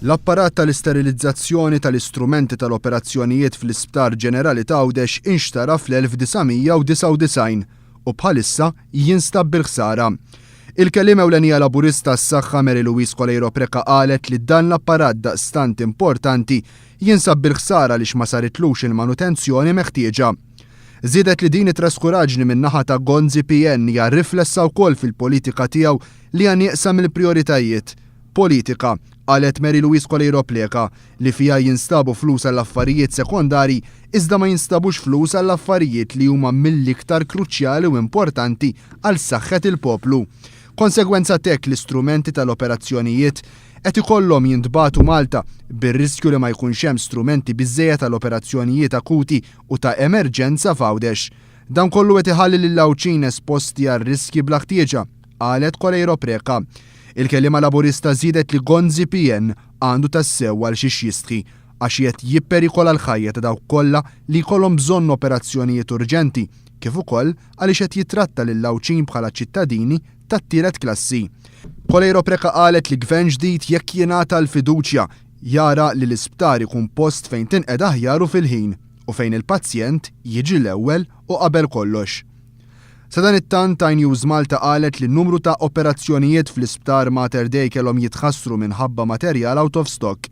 L-apparat tal-isterilizzazzjoni tal-istrumenti tal-operazzjonijiet fl-Isptar Ġenerali t'Għawdex inxtara fl-1999 u bħalissa jinstab bil-ħsara. Il-kelliem ewlenija Laburista għas-Saħħa Mary Louise Coleiro Preca qalet li dan l-apparat daqstant importanti jinsab bil-ħsara għaliex ma saritlux il-manutenzjoni meħtieġa. Żiedet li din it-traskuraġni min-naħa ta' Gonzi PN hija riflessa wkoll fil-politika tiegħu li hija nieqsa mill-prijoritajiet. Politika, qalet Mary Louise Coleiro Pleca, li fiha jinstabu flus għall-affarijiet sekondarji iżda ma jinstabux flus għall-affarijiet li huma mill-iktar kruċjali u importanti għal saħħet il-poplu. Konsegwenza t'hekk l-istrumenti tal-operazzjonijiet qed ikollhom jintbagħtu Malta bir-riskju li ma jkunx hemm strumenti biżżejjed għal operazzjonijiet akuti u ta' emerġenza f'Għawdex. Dan kollu qed iħalli lill-Għawdxin esposti għal riskji bla ħtieġa, qalet Coleiro Preca. Il-kelliema Laburista żiedet li Gonzi PN għandu tassew għal xiex jistħi għax qiegħed jipperikola l-ħajja ta' dawk kollha li jkollhom bżonn operazzjonijiet urġenti kif ukoll għaliex qed jittratta lill-Għawdxin bħala ċittadini tat-tielet klassi. Coleiro Preca qalet li Gvern ġdid jekk jingħata l-fiduċja jara li l-isptar ikun post fejn tinqeda aħjar u fil-ħin u fejn il-pazjent jiġi l-ewwel u qabel kollox. Sadanittant, iNews Malta qalet li numru ta' operazzjonijiet fl-Isptar Mater Dei kellhom jitħassru minħabba materjal out of stock.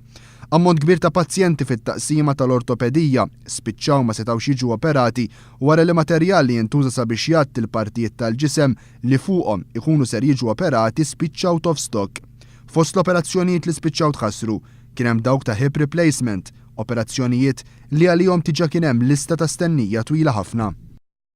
Ammont kbir ta' pazjenti fit-taqsima tal-ortopedija spiċċaw ma setgħux jiġu operati wara li materjal li jintuża sabiex jgħatti l-partijiet tal-ġisem li fuqhom ikunu ser jiġu operati spiċċa out of stock. Fost l-operazzjonijiet li spiċċaw tħassru kien hemm dawk ta' hip replacement, operazzjonijiet li għalihom diġà kien hemm lista ta' stennija twila ħafna.